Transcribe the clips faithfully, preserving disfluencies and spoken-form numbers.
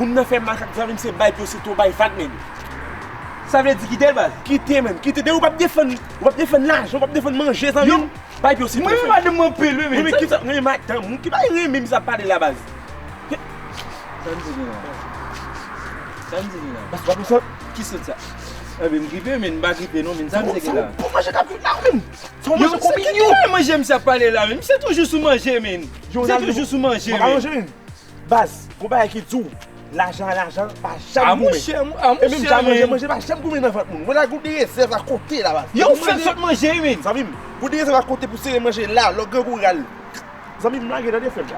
Moun nan fè makak, zanmi m, se bay pye sou tou, bay vag, men. Sa vle di kite l, baz? Kite, men. Kite. Depi w p ap defann, w p ap defann lajan, w p ap defann manje, zanmi m. Bay pye sou tou. Mwen, madanm mwen pil, wi, men. Renmen ki sa? Renmen madanm ou? Ki bay renmen m sa pale la, baz? Sa m di gen la? Sa m di gen la? Baz, w ap konsa? Ki sòt sa? Enben, m gripe, men, m pa gripe, non, men. Sa m di gen la? Pou manje k ap kwit la, men. Sa w manje konbinyon? Ki bay manje misye ap pale la, men? Misye toujou sou manje, men. Misye toujou sou manje, men. Baz, gon bagay ki di w, lajan, lajan pa janm goumen. E menm jan manje, manje pa janm goumen nan vant moun. Mwen la, gon de rezèv akote la, baz. Yo, fè sòt manje, men. Zanmi m, gon de rezèv akote pou sere manje la, lè w grangou ral. Zanmi m, lage, tande, frè m.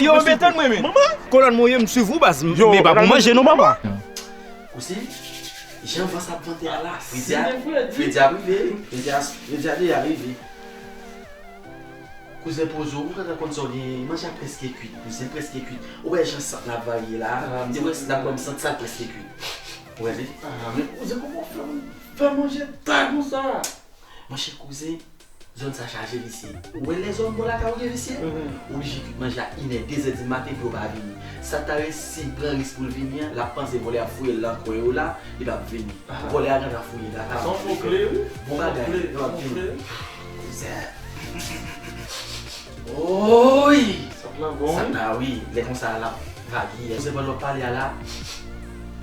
Yo, anbete mwen, men. Manman. Kolòn mwen, m swiv ou, baz. Men pa pou manje, non, papa. Ou si, jan van sa ap vante a la, fredi a, fredi a rive, fredi a, fredi a deja rive. Kouzen poze w, ou gentan konn sa w genyen. Manje a prèske kwit, kouzen, prèske kwit. Ou wè jan sant la ap varye la? Li te prèske, l ap ban m sant sa, l prèske kwit. Ou wè li? Men kouzen, kòman w fè, fè manje ta konsa? Monchè kouzen, zòn sa chaje visye. Ou wè lè zòn bò lakay ou gen visye? Ou oblije kwit manje a inè, dezè di maten pou yo pa vini. Sa ta resi pran risk pou l vini an, l ap panse vòlè ap fouye l nan kwen yo la, li p ap vini. Vòlè a gentan fouye l ata. Bon bagay, yo ap vini. Kouzen. Oy! Sa t la bon. Sa t la, wi. Lè konsa, l ap vage. Se pandan w ap pale a la,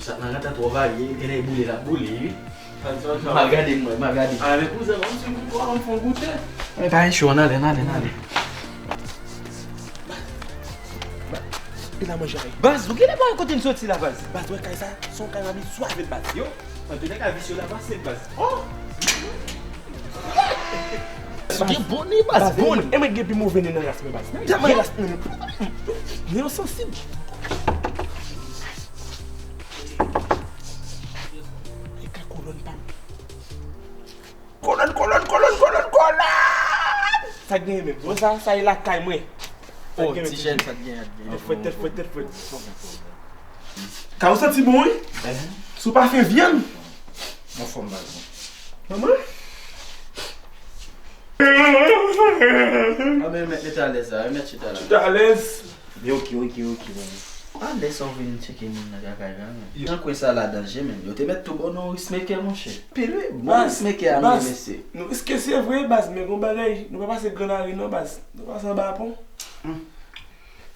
sa t la gentan twò vage. Genlè boule, l ap boule, wi. M ap gade, mwen, m ap gade. A, men kouzen, ban m ti goute, ban m fè yon goute. Men pa gen cho, ann ale, ann ale, ann ale. E la manje a ye. Baz, ou genlè pa wè kote n soti la, baz. Baz, wè kay sa, se yon kay m abitye avè l, baz. Yo, antoulèka, visye la pase, baz. Oh! Baz, gen bon nen, baz, bon nen. E mwen gen pi move nen nan ras mwen, baz. Tèlman ras mwen. Nen yo sansib. E ka kolòn pa m. Kolòn, kolòn, kolòn, kolòn, kolòn! Sa k genyen menm? Bon, sa, sa e lakay mwen. Oh, ti jèn, sa k genyen? Tèt frèt, tèt frèt, tèt frèt. Ka ou santi bon, wi? Si w pa fè vyann. Anfòm, baz. Manman? A, men, mèt, mèt alèz la, mèt chita la. Chita alèz. Yo, ok, ok, ok, bon. Alèz sa w vin tcheke moun nan lakay la, men. Nan kwen sa la danje, men. Yo te mèt tou ba w non risk maker, monchè. Pil, wi. Bon risk maker a, men, mesye. Nou riske, se vre, baz, men gon bagay. Nou pa pase gran lari, non, baz. Nou pase anba pon.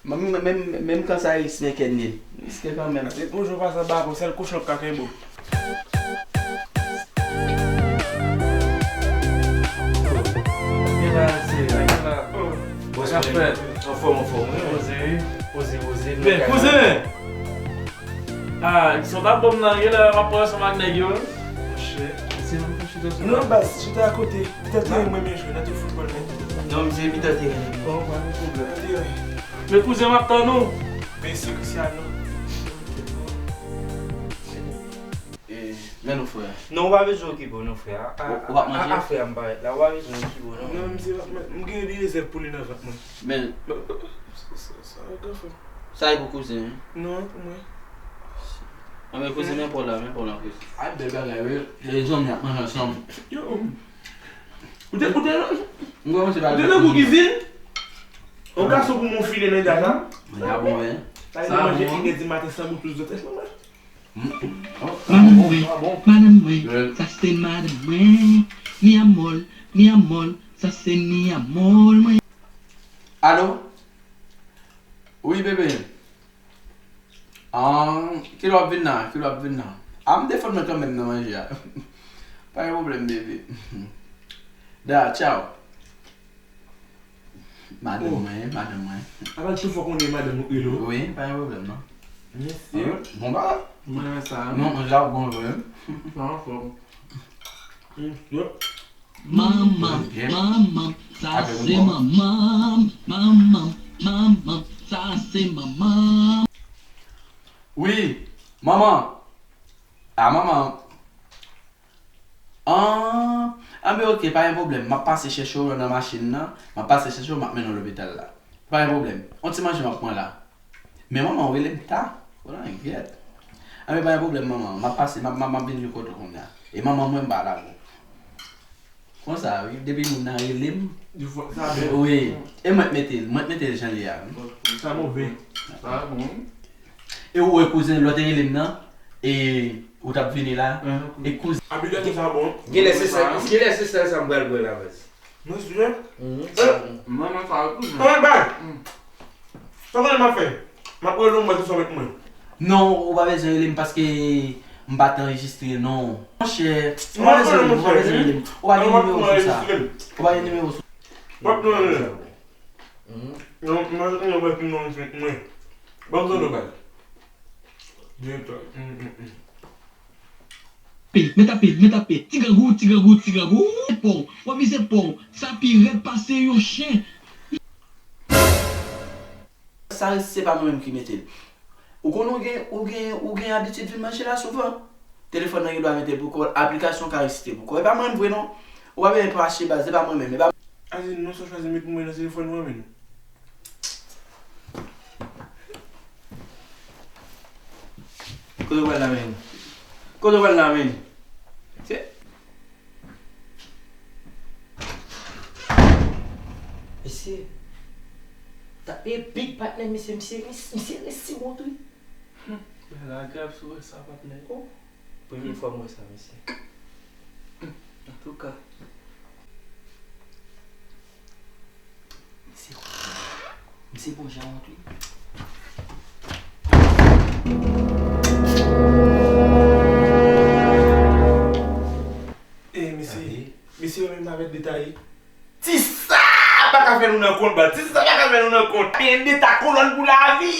Menm, menm, menm kan sa risk maker n ye. Riske kanmenm. Gon jou pase anba pon, sèl kochon k ka kenbe w. Gen la, se, gen la. Bòs mwen, anfòm, anfòm, wi. Poze, wi. Poze, poze. Men, kouzen! Ah, son pa bon nan, gen lè m ap pran ansanm ak nèg yo. Monchè, se mwen pou chita sou la. Non, baz, chita akote. Mitan teren mwen, men jwe, nan te foutbòl, men. Non, misye mitan teren, men. Bon, pa gen pwoblèm. Mitan teren. Men kouzen, m ap tann ou. Men se Cristiano. E, men nou frè. Non, ou pa bezwen okipe w non, frè. A, a, ou p ap manje? A, a, frè a m parèt la, ou pa bezwen okipe w non. Non, misye, m, m gen de rezèv pou li nan vant mwen. Men. Sa, sa, sa, sa, gran frè m. Sa e pou kouzen, wi? Non, e pou mwen. Anben, kouzen, men pa w la, men pa w la, kouzen. A, bèl bagay, wi. Lè zanmi ap manje ansanm. Yo. Ou te, ou te, ou te nan kou kizin? Yon gason pou mwen file nan djaka. Sa bon, wi. Sa manje bon, wi. Inè di maten san boutous dlo tèt mwen. Madanm mwen, madanm mwen, sa se madanm mwen. Mi amor, mi amor, sa se mi amor mwen. Alo? Wi, bebe. Ah, kilè w ap vin la? Kilè w ap vin la? Ah, m defann mwen kanmenm nan manje a. Pa gen pwoblèm, bebe. Da, tchaw. Madanm mwen, madanm mwen. Apa l tou fò konnen madanm ou rele w? Wi, pa gen pwoblèm, non. Mesye. Bon bagay. Mwen renmen sa. Non, manje a bon vre. Sa anfòm. Manman, manman, sa se manman. Manman, manman, sa se manman. Wi, manman. A, manman. An, anben, ok, pa gen pwoblèm. M ap pase chèche w nan machin nan. M ap pase chèche w, m ap mennen w lopital la. Pa gen pwoblèm. On ti manje m ap pran la. Men manman, w rele m ta. Wala, enkyèt. Anben, pa gen pwoblèm, manman. M ap pase, m ap, m ap, m ap vin jwenn kote w kounye a. E manman mwen, m pa lage w. Konsa, wi, depi moun nan rele m. Wi. E mwen k mete l, mwen k mete l jan l ye a, wi. Sa move. Sa bon. E ou wè kouzen lè w te rele m nan, e ou t ap vini la, e kouzen. Abidjan sa bon. Genlè se sèl, genlè se sèl sa m pral bwè la, baz. Mwen sou jèn. Mwen, mwen sa yo tou. Mwen bay. Sa konnen m ap fè? M ap rele w, mwen se sou avèk mwen. Non, ou pa bezwen rele m paske m pa t anrejistre non. Monchè, ou pa bezwen rele m, ou pa bezwen rele m. Ou pa gen nimewo sou sa. Ou pa gen nimewo sou. W ap nan rele. Non, mwen, mwen, mwen, mwen, mwen. Ban m zòn nou bay. Direktè. Pe, men tape, men tape, ti grangou, ti grangou, ti grangou, se pon, w ap vize pon, sa pi rèd pase yon chen. Sa se pa mwen menm ki mete l. Ou konnen ou gen, ou gen, ou gen abitid vin manje la souvan. Telefòn nan gen dwa mete l pou kò l, aplikasyon ka resite pou kò l. E pa mwen menm vre non. Ou pa bezwen fache baz, e pa mwen menm, e pa. Azi, non sa w chwazi met pou mwen nan telefòn mwen menm. Kote w pral la menm? Kote w pral la menm? Se Mesye, tape big patnè, mesye, misye, misye, misye resi mont wi. Bagay la grav si w wè sa, patnè. Oh, premye fwa m wè sa, mesye. Antouka. Misye, misye bon jan wont wi. E mesye, mesye yo menm avèk detay. Ti sa pa ka fè nou nan kont, baz. Ti sa pa ka fè nou nan kont. Gen deta kolòn pou lavi.